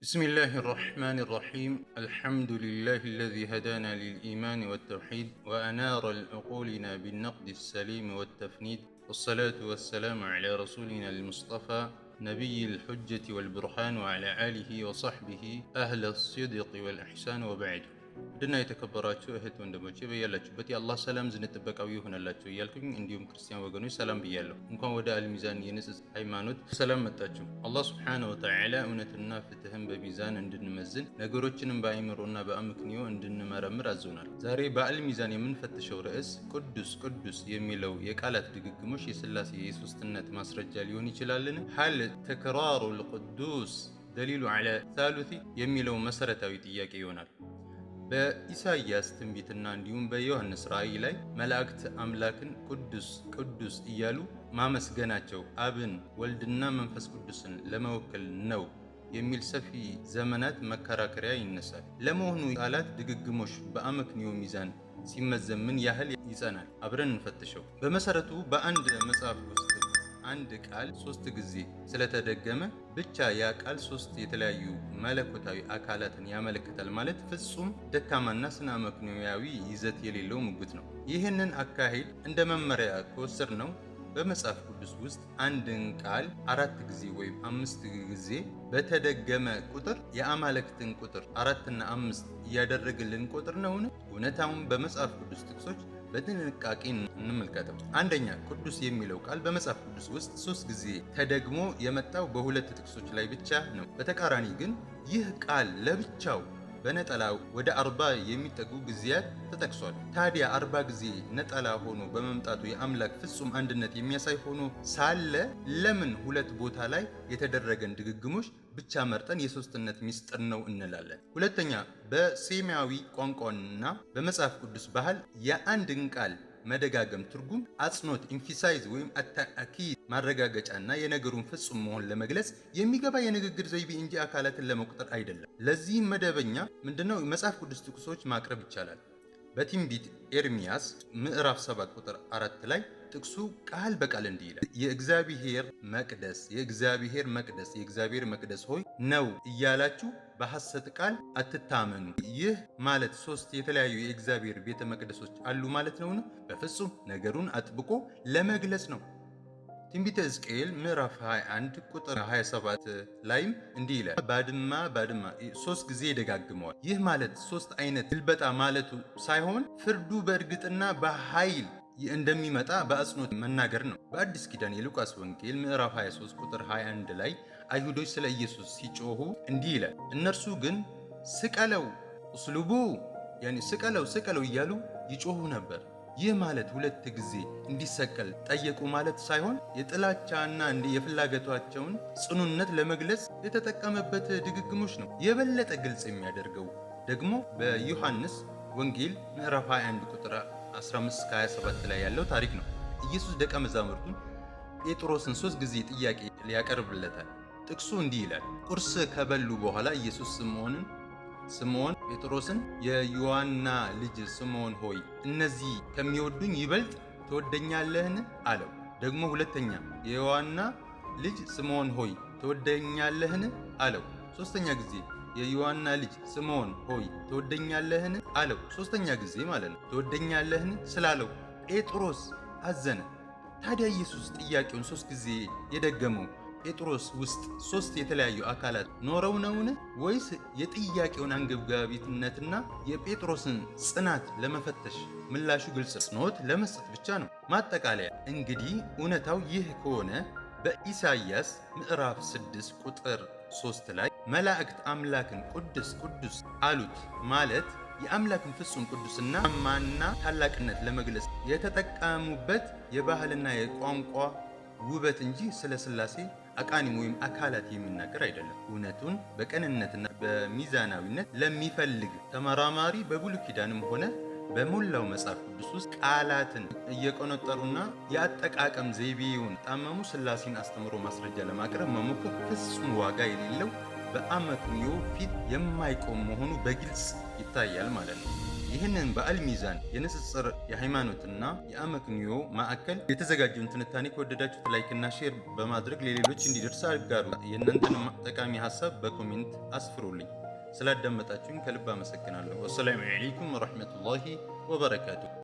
بسم الله الرحمن الرحيم. الحمد لله الذي هدانا للإيمان والتوحيد وأنار العقولنا بالنقد السليم والتفنيد، والصلاة والسلام على رسولنا المصطفى نبي الحجة والبرهان، وعلى آله وصحبه أهل الصدق والإحسان، وبعد. ውድና የተከበራችሁ እህት ወንድሞቼ፣ በያላችሁበት የአላህ ሰላም እዝነት ጥበቃው ይሁንላችሁ እያልኩኝ፣ እንዲሁም ክርስቲያን ወገኖች ሰላም ብያለሁ። እንኳን ወደ አልሚዛን የንጽጽር ሃይማኖት ሰላም መጣችሁ። አላህ ስብሓነሁ ወተዓላ እውነትና ፍትህን በሚዛን እንድንመዝን፣ ነገሮችንም በአእምሮና በአመክንዮ እንድንመረምር አዞናል። ዛሬ በአልሚዛን የምንፈትሸው ርዕስ ቅዱስ ቅዱስ የሚለው የቃላት ድግግሞሽ የስላሴ የሶስትነት ማስረጃ ሊሆን ይችላልን? هل تكرار القدوس دليل على الثالوث የሚለው መሰረታዊ ጥያቄ ይሆናል። በኢሳይያስ ትንቢትና እንዲሁም በዮሐንስ ራእይ ላይ መላእክት አምላክን ቅዱስ ቅዱስ እያሉ ማመስገናቸው አብን፣ ወልድና መንፈስ ቅዱስን ለመወከል ነው የሚል ሰፊ ዘመናት መከራከሪያ ይነሳል። ለመሆኑ ቃላት ድግግሞሽ በአመክንዮ ሚዛን ሲመዘን ምን ያህል ይጸናል? አብረን እንፈትሸው። በመሰረቱ በአንድ መጽሐፍ ውስጥ አንድ ቃል ሶስት ጊዜ ስለተደገመ ብቻ ያ ቃል ሶስት የተለያዩ መለኮታዊ አካላትን ያመለክታል ማለት ፍጹም ደካማና ስነ አመክንዮአዊ ይዘት የሌለው ሙግት ነው። ይህንን አካሄድ እንደ መመሪያ ከወሰድነው፣ በመጽሐፍ ቅዱስ ውስጥ አንድን ቃል አራት ጊዜ ወይም አምስት ጊዜ በተደገመ ቁጥር የአማልክትን ቁጥር አራትና አምስት እያደረግን ልንቆጥር ነውን? እውነታውን በመጽሐፍ ቅዱስ ጥቅሶች በጥንቃቄ እንመልከተው። አንደኛ፣ ቅዱስ የሚለው ቃል በመጽሐፍ ቅዱስ ውስጥ ሶስት ጊዜ ተደግሞ የመጣው በሁለት ጥቅሶች ላይ ብቻ ነው። በተቃራኒ ግን ይህ ቃል ለብቻው በነጠላ ወደ 40 የሚጠጉ ጊዜያት ተጠቅሷል። ታዲያ 40 ጊዜ ነጠላ ሆኖ በመምጣቱ የአምላክ ፍጹም አንድነት የሚያሳይ ሆኖ ሳለ፣ ለምን ሁለት ቦታ ላይ የተደረገን ድግግሞሽ ብቻ መርጠን የሶስትነት ሚስጥር ነው እንላለን? ሁለተኛ፣ በሴማዊ ቋንቋና በመጽሐፍ ቅዱስ ባህል የአንድን ቃል መደጋገም ትርጉም አጽንኦት emphasize ወይም التأكيد ማረጋገጫና የነገሩን ፍጹም መሆን ለመግለጽ የሚገባ የንግግር ዘይቤ እንጂ አካላትን ለመቁጠር አይደለም። ለዚህም መደበኛ ምንድነው መጽሐፍ ቅዱስ ጥቅሶች ማቅረብ ይቻላል። በትንቢት ኤርሚያስ ምዕራፍ 7 ቁጥር 4 ላይ ጥቅሱ ቃል በቃል እንዲህ ይላል፣ "የእግዚአብሔር መቅደስ፣ የእግዚአብሔር መቅደስ፣ የእግዚአብሔር መቅደስ ሆይ ነው እያላችሁ በሐሰት ቃል አትታመኑ።" ይህ ማለት ሶስት የተለያዩ የእግዚአብሔር ቤተ መቅደሶች አሉ ማለት ነውን? በፍጹም፣ ነገሩን አጥብቆ ለመግለጽ ነው። ትንቢተ ሕዝቅኤል ምዕራፍ 21 ቁጥር 27 ላይም እንዲህ ይላል፣ ባድማ ባድማ፣ ሶስት ጊዜ ይደጋግመዋል። ይህ ማለት ሶስት አይነት ግልበጣ ማለቱ ሳይሆን ፍርዱ በእርግጥና በኃይል እንደሚመጣ በአጽንኦት መናገር ነው። በአዲስ ኪዳን የሉቃስ ወንጌል ምዕራፍ 23 ቁጥር 21 ላይ አይሁዶች ስለ ኢየሱስ ሲጮሁ እንዲህ ይላል፣ እነርሱ ግን ስቀለው፣ اصلبوه ያኒ ስቀለው ስቀለው እያሉ ይጮሁ ነበር። ይህ ማለት ሁለት ጊዜ እንዲሰቀል ጠየቁ ማለት ሳይሆን የጥላቻና የፍላጎታቸውን ጽኑነት ለመግለጽ የተጠቀመበት ድግግሞሽ ነው። የበለጠ ግልጽ የሚያደርገው ደግሞ በዮሐንስ ወንጌል ምዕራፍ 21 ቁጥር 15 27 ላይ ያለው ታሪክ ነው። ኢየሱስ ደቀ መዛሙርቱን ጴጥሮስን ሶስት ጊዜ ጥያቄ ሊያቀርብለታል። ጥቅሱ እንዲህ ይላል። ቁርስ ከበሉ በኋላ ኢየሱስ ስምዖን ጴጥሮስን፣ "የዮሐና ልጅ ስምዖን ሆይ፣ እነዚህ ከሚወዱኝ ይበልጥ ትወደኛለህን?" አለው። ደግሞ ሁለተኛ "የዮሐና ልጅ ስምዖን ሆይ፣ ትወደኛለህን?" አለው። ሶስተኛ ጊዜ "የዮሐና ልጅ ስምዖን ሆይ፣ ትወደኛለህን?" አለው። ሶስተኛ ጊዜ ማለት ነው። "ትወደኛለህን?" ስላለው ጴጥሮስ አዘነ። ታዲያ ኢየሱስ ጥያቄውን ሶስት ጊዜ የደገመው ጴጥሮስ ውስጥ ሶስት የተለያዩ አካላት ኖረው ነውን? ወይስ የጥያቄውን አንገብጋቢነትና የጴጥሮስን ጽናት ለመፈተሽ? ምላሹ ግልጽ፣ አጽንኦት ለመስጠት ብቻ ነው። ማጠቃለያ፣ እንግዲህ እውነታው ይህ ከሆነ በኢሳይያስ ምዕራፍ 6 ቁጥር 3 ላይ መላእክት አምላክን ቅዱስ ቅዱስ አሉት ማለት የአምላክን ፍጹም ቅዱስና ማና ታላቅነት ለመግለጽ የተጠቀሙበት የባህልና የቋንቋ ውበት እንጂ ስለ ሥላሴ አቃኒም ወይም አካላት የሚናገር አይደለም። እውነቱን በቅንነትና በሚዛናዊነት ለሚፈልግ ተመራማሪ በብሉይ ኪዳንም ሆነ በሞላው መጽሐፍ ቅዱስ ውስጥ ቃላትን እየቆነጠሩና የአጠቃቀም ዘይቤውን ጣመሙ ሥላሴን አስተምሮ ማስረጃ ለማቅረብ መሞከር ፍጹም ዋጋ የሌለው፣ በአመክንዮ ፊት የማይቆም መሆኑ በግልጽ ይታያል ማለት ነው። ይህንን በአልሚዛን የንጽጽር የሃይማኖትና የአመክንዮ ማዕከል የተዘጋጀውን ትንታኔ ከወደዳችሁት like ና share በማድረግ ለሌሎች እንዲደርስ አጋሩ። የእናንተን ጠቃሚ ሀሳብ በ comment አስፍሩልኝ። ስላዳመጣችሁኝ ከልብ አመሰግናለሁ። والسلام عليكم ورحمة الله وبركاته።